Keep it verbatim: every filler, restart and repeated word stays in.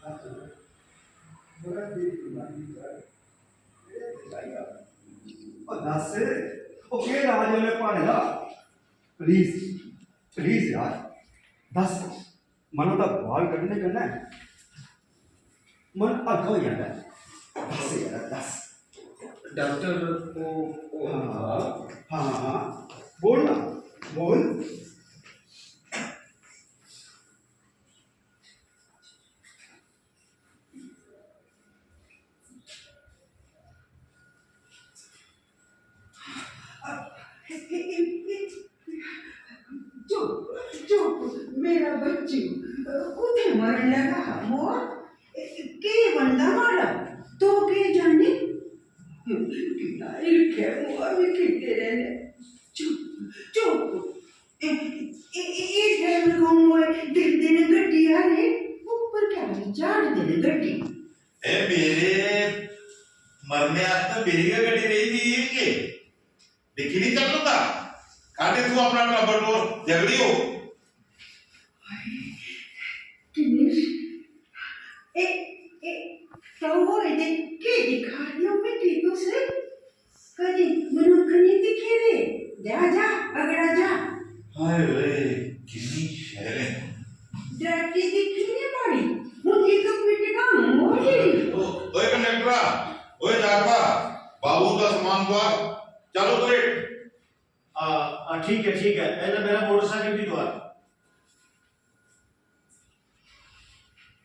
ओ दस, ओ केह् राज उ'नें प्हाड़ें दा? प्लीज, प्लीज यार, दस। मना दा बाल कड्ढने कन्नै मन हल्का होई जंदा ऐ। दस यार, दस। डॉक्टर, ओ, ओ, हाँ, हाँ, हाँ, हाँ। बोल ना, बोल। चुप, चुप, मेरा बच्चू, कुत्थै मरन लगा हा मोआ? केह् बनदा नुहाड़ा? तू केह् जाने? किन्ना हिरख ऐ मोआ मिगी तेरे नै। चुप, चुप। ए, ए, ए, ए ड्राइवर कौन होए? दिखदे न गड्डी आह्ले, उप्पर कैह्ली चाढ़दे न गड्डी? ए मेरे मरने आस्तै मेरी गै गड्डी रेही दी ही के? दिक्खी निं चलदा? कड्ढ इत्थूं अपना टब्बर टोर, झगड़ी हो। हाय, किन्नी श-, ए, ए, ताऊ होरें दे केह् दिक्खा दे ओ मिगी तुस? कदें मनुक्ख निं दिक्खे दे। जा, जा, अगड़ा जा। हाय रे, किन्नी शैल ऐ। डरती दिक्खी निं माड़ी, हून इक मिनट ना मोड़ी। ओ, ओए कंडक्टरा, ओए जागता, बाबू दा समान तुआर, चलो उतरे। आ, आ, ठीक ऐ, ठीक ऐ, पैह्लें मेरा मोटरसाइकिल बी तुआर।